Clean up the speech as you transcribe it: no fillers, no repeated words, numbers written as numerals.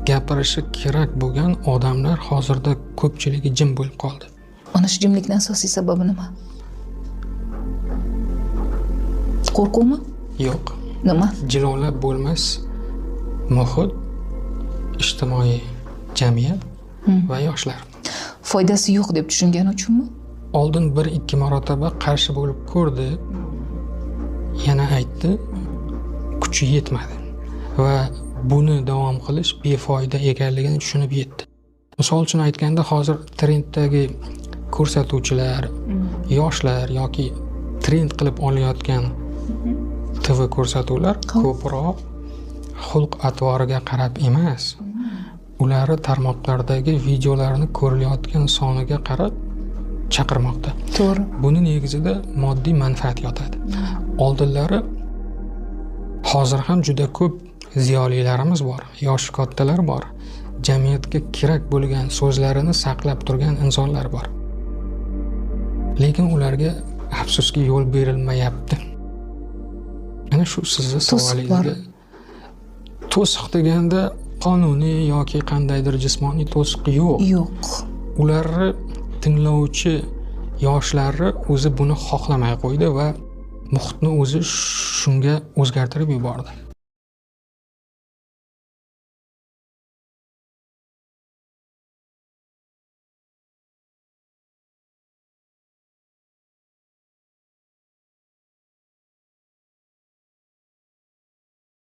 Gapirishi kerak bo'lgan odamlar hozirda ko'pchiligi jim bo'lib qoldi. Ana shu jimlikni asosiy sababi nima? Qo'rquvmi? Yo'q. Nima? Jilovlab bo'lmas muhit, ijtimoiy jamiyat va yoshlar. Foydasi yo'q deb tushungani uchunmi? Oldin 1-2 marotaba qarshi bo'lib ko'rdi, yana aytdi, kuchi yetmadi va buni davom qilish befoyda ekanligini tushunib yetdi. Misol uchun aytganda, hozir trenddagi ko'rsatuvchilar, yoshlar yoki trend qilib olayotgan TV ko'rsatuvlar ko'proq xulq atvoriga qarab emas, ularni tarmoqlardagi videolarni ko'rilayotgan soniga qarab chaqirmoqda. To'g'ri. Buni negizida moddiy manfaat yotadi. Oldinlari, hozir ham juda ko'p ziyolilarimiz bor, yoshi kattalar bor, jamiyatga kerak bo'lgan so'zlarini saqlab turgan insonlar bor. Lekin ularga afsuski yo'l berilmayapti. Ana shu sizni savolingizga to'siq deganda qonuniy yoki qandaydir jismoniy to'siq yo'q. Yo'q. Ularni tinglovchi yoshlarni o'zi buni xohlamay qo'ydi va muhitni o'zi shunga o'zgartirib yubordi.